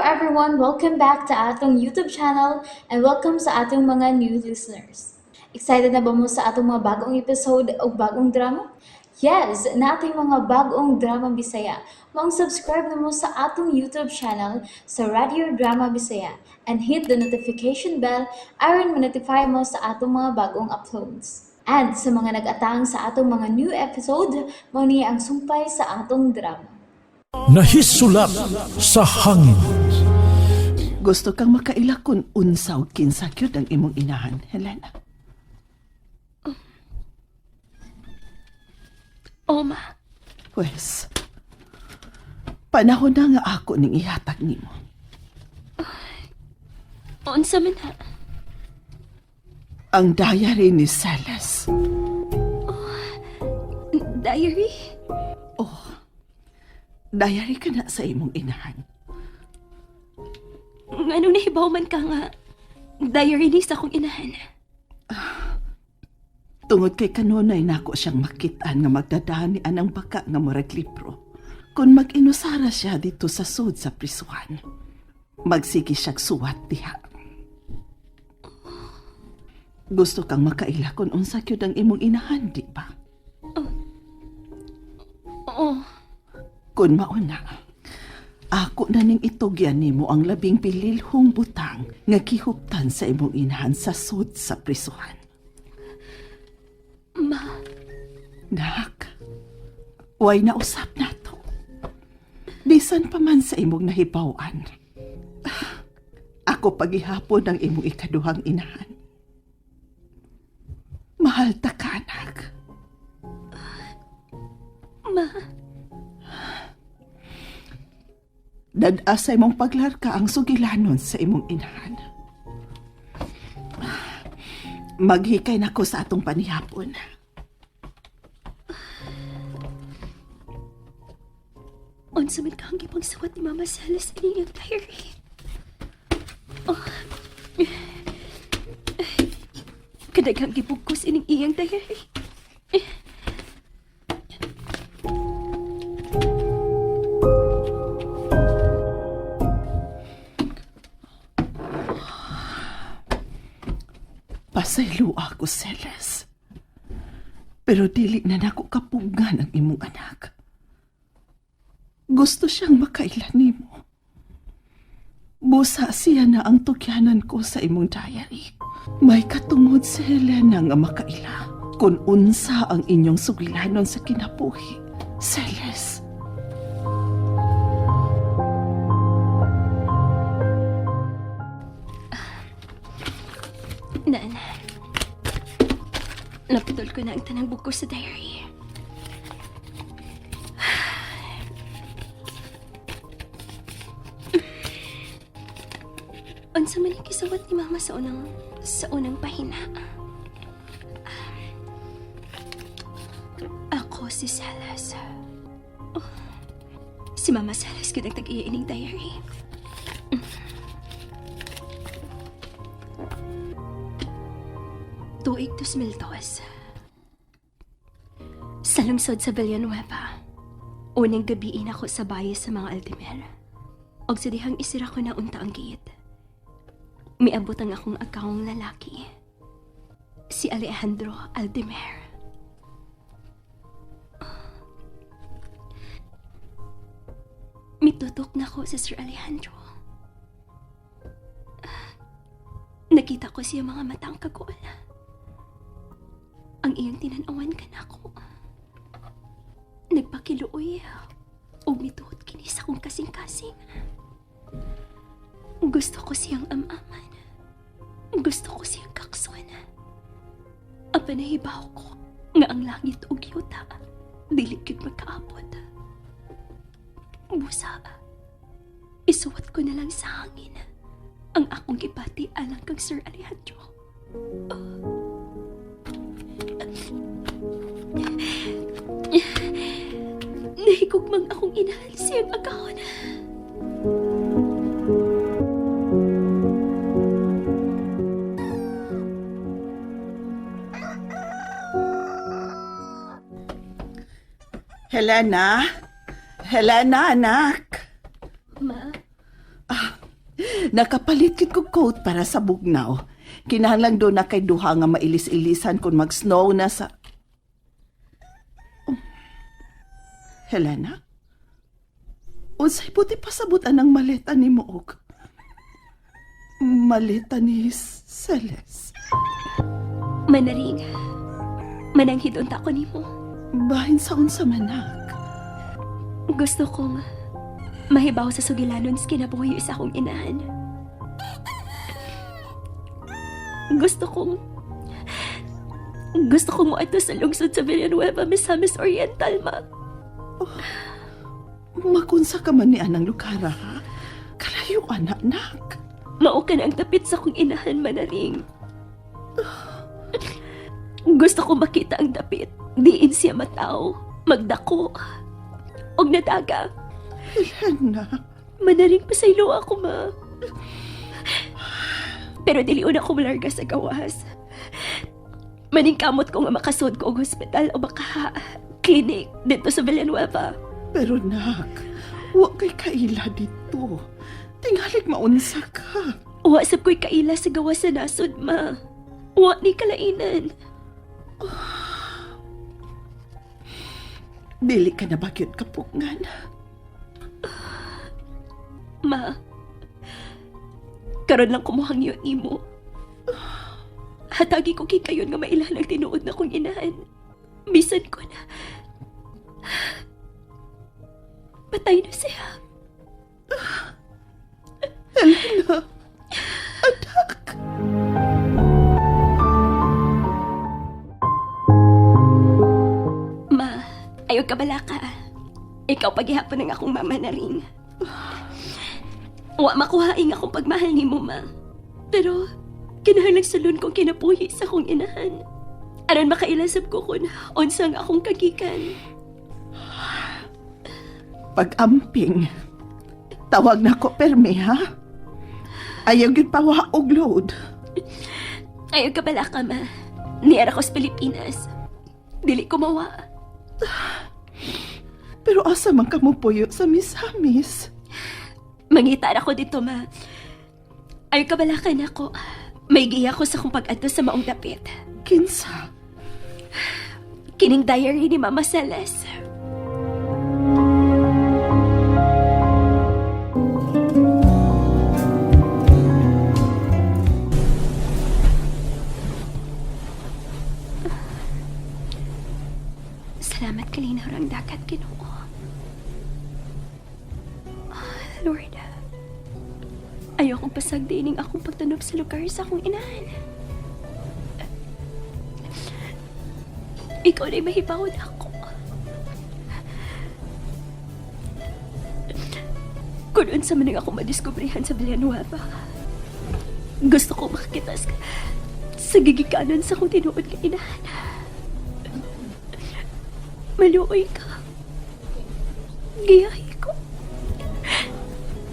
everyone! Welcome back to atong YouTube channel and welcome sa atong mga new listeners. Excited na ba mo sa atong mga bagong episode o bagong drama? Yes, nating mga bagong drama Bisaya. Maong subscribe na mo sa atong YouTube channel sa Radio Drama Bisaya and hit the notification bell aron ma-notify mo sa atong mga bagong uploads. And sa mga nag-atang sa atong mga new episode, mao ni ang sumpay sa atong drama. Nahisulat sa hangin. Gusto kang makaila kung unsa o kinsa gyud ang imong inahan, Helena. Oma, Pwes, panahon na nga ako ning ihatag nimo. unsa man ha? Ang diary ni Celes. Diary? Oh, diary ka na sa imong inahan. Nganong nahibaw man ka nga diary ni sa akong inahan? Tungod kay kanunay nako siyang makitaan nga magdadani anang baka nga murag libro. Kung mag-inusara siya dito sa sud sa prisuhan, magsige siyang suwat diha. Gusto kang makaila kung unsa gyud ang imong inahan, di ba? Oo. Kung mauna, ako na ning itugyan nimo ang labing pililhong butang nga gihuptan sa imong inahan sa sud sa prisuhan. Ma, Nak, way na usap na to. Bisan pa man sa imong nahibaw-an. Ako pagihapon ang imong ikaduhang inahan. Mahal ta ka, anak. Ma, Dad-a sa imong paglarka ang sugilanon sa imong inahan. Maghikay na ko sa atong panihapon. Unsa man ka ang gipangsuwat ni Mama Celes ining iyang diary? Oh. Kadaghang gibugkos ining iyang diary. Pasaylo ako, Celes. Pero dili na nako kapugan ang imong anak. Gusto siyang makaila nimo. Busa siya na ang tugyanan ko sa imong diary. May katungod si Helena nga makaila kung unsa ang inyong sugilanon sa kinabuhi. Celes. Nan. Naputol ko na ang tanang bugkos sa diary. Unsa man ang kisawat ni Mama sa unang pahina. Ako si Celes. Oh, si Mama Celes gyud ang tag-iya ining diary. Tuig 2002. Sa lungsod sa Villanueva. Unang gabiin ako sa baye sa mga Altimer. Og sa dihang isira ko na unta ang gate. Miabot ang akong agkawang lalaki. Si Alejandro Aldemer. Mitutok na ko si Sir Alejandro. Nakita ko siya mga mata ang kagool. Ang iyang tinanawan ka na ako. Nagpakiluoy ug mituhot kini sa akong kasing-kasing. Gusto ko siyang amaman. Gusto ko siyang kaksuan. Apan nahibaw ko nga ang langit ug yuta dili gyud magkaabot. Busa, isuwat ko na lang sa hangin ang akong gibati alang kang Sir Alejandro. Nahigugmang akong inahan siyang agahon. Helena? Helena, anak? Ma, Nakapalit kit ko coat para sa bugnaw. Kinahanglan do na kay duha nga mailis-ilisan kung mag-snow na sa. Oh. Helena? Unsay puti pasabutan ang maleta ni og maleta ni Celeste? Manaring, mananghid unta ko nimo. Bahin sa unsa manak. Gusto kong mahibaw sa sugilanon sa kinabuhi sa akong inahan. Gusto kong moadto sa lungsod sa Villanueva, Misamis Oriental, ma. Makunsa ka man ni anang lugar, ha? Kalayo anak, nak. Mao ka na ang tapit sa akong inahan, Manaring. Gusto ko makita ang dapit. Diin siya matao, magdako, og nadaga. Helena, Manaring pasaylo ako, ma. Pero dili una ko malarga sa gawas. Maningkamot ko nga makasud ko og hospital o baka clinic dito sa Villanueva. Pero nak, wa kay kaila dito. Tingalik maunsa ka. Wa sab ko'y kaila sa gawas sa nasod, ma. Wa ni kalainan. Dili ka na bagyot kapugngan. Ma, karon lang kumuhangyo nimo. Hatagi ko kay kayon nga mailan ang tinuod na kong inahan. Bisan ko na. Patay na siya. Helena, anak. Ma, ayaw ka bala ka. Ikaw paghihapon ang akong mama na rin. Wa makuhaing akong pagmahal ni mo, ma. Pero, kinahanglang sulon kong kinabuhi sa akong inahan. Aron makailasab ko kun unsa ang akong kagikan. Pag-amping, tawag na ko permi, ha? Ayaw gyud pawa og load. Ayaw ka bala ka, ma. Niyara ko sa Pilipinas. Dili ko mawa. Pero asa man ka mo puyo sa misamis? Mangita ra ko dito, ma. Ayaw ka bala ka na ako. May giya ko sa kong pag-adto sa maong dapit. Kinsa? Kining diary ni Mama Celeste. Salamat kalinaw ang dagat, Ginoo. Ah, Lord, ayokong pasagdiining akong pagtanop sa lugar sa akong inahan. Ikaw na'y mahibawon ako. Kung unsa man ang ako madiskubrehan sa Villanueva, gusto ko makakita sa gigikanan sa akong tinuod nga inahan. Maluoy ka. Giyahi ko.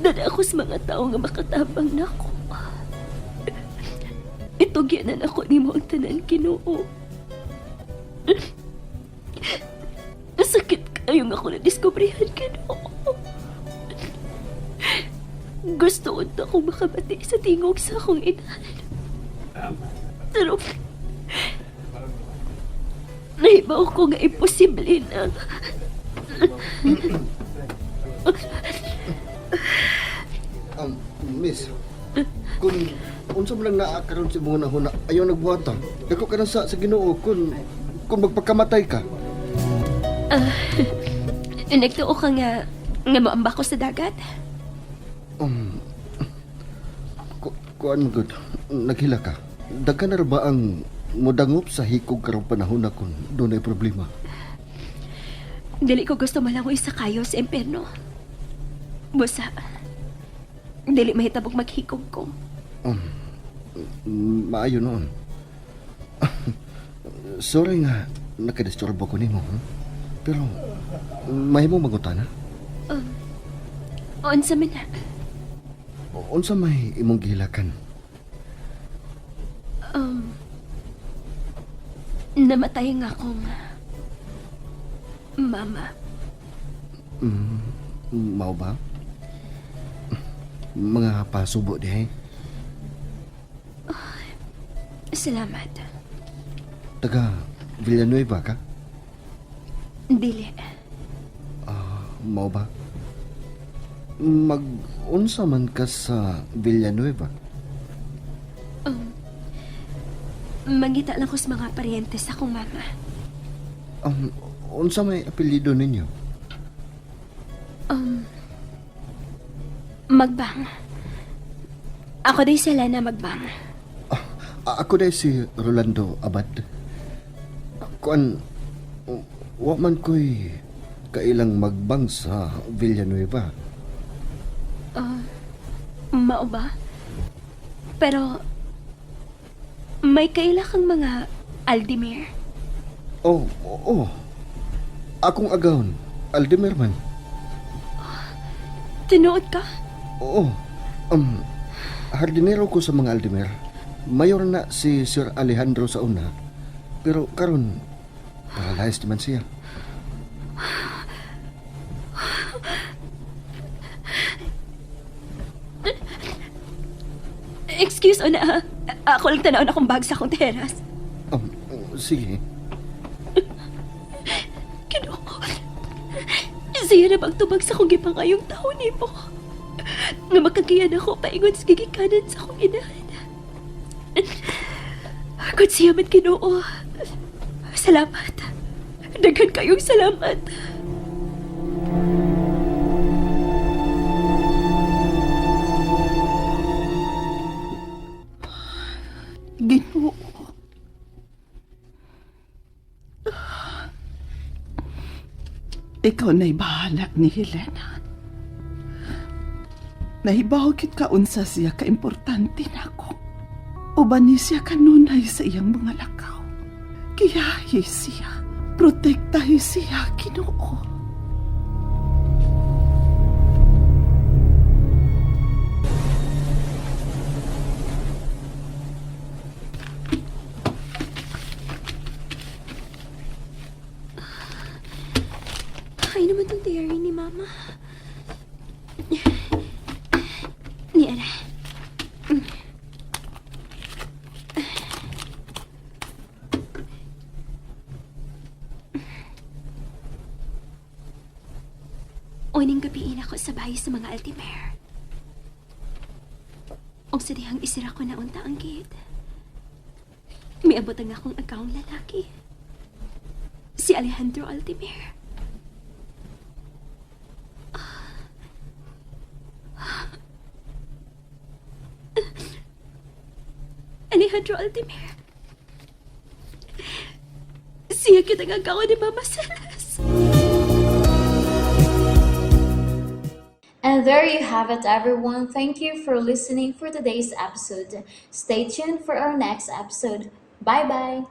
Dada ako sa mga tao nga makatabang nako. Itugyanan ako nimo ang tanan, Ginoo. Sakit kayo nga ako na-discoveryhan, Ginoo. Gusto ko na akong makabati sa tingog sa akong inahan. Pero, nahibaw ko nga imposible na. Miss, kung unsa man lang naa karon sa imong hunahuna, ayaw nagbuhata. Dako ka na sa Ginoo kung magpakamatay ka. Nagtuo ka nga, nga moamba ko sa dagat. Kuan mo gud, naghila ka. Daghan na ra ba ang modangop sa hikog karong panahon na kung dunay problema? Dili ko gusto malangoy sa kayo sa impyerno. Busa, dili mahitabog maghikog ko. Maayo noon. Sorry nga nakadisturbo ko nimo. Hmm? Pero mahimo mangutana. Unsa man na. Unsa may imong gihilakan? Namatay nga akong mama. Mao ba? Mga pasubo dihay. Salamat. Taga Villanueva ka? Dili. Mao ba? Mag-unsa man ka sa Villanueva? Mangita lang ko sa mga paryente sa akong mama. Unsa may apelyido ninyo? Magbang. Ako day si Elena Magbang. Ako dahil si Rolando Abad. Kuan, wa man ko'y kailang magbang sa Villanueva. Mao ba? Pero, may kaila kang mga Aldemir. Oh, oo. Akong agawon, Aldemir man. Tinuod ka? Oo. Hardinero ko sa mga Aldemir. Mayor na si Sir Alejandro sa una. Pero karon paralyzed man siya. Excuse o na. Ako lang tanaon akong bag sa akong teras. Sige. Ginoo. Siya na bang tubag sa akong gipangayong taon nimo? Nga makagiyan ako paingon sa gigikanan sa akong inahan. Kung siya man Ginoo. Salamat. Daghan kayong salamat. Ginoo. Ikaw na'y bahala ni Helena. Nahibaw kit ka unsa siya kaimportante nako. Uban ni siya kanunay sa iyang mga lakaw. Kiyahi siya. Protektahi siya, Ginoo. Ay naman tong diary ni Mama. Ni Ara. Uning gabiin ako sa bahay sa mga Altimer. Og sa dihang isira ko na unta ang gate. Miabot ang akong agawang lalaki. Si Alejandro Altimer. Alejandro Altimir. Siya kitang agaw ni Mama Celes. And there you have it, everyone. Thank you for listening for today's episode. Stay tuned for our next episode. Bye bye.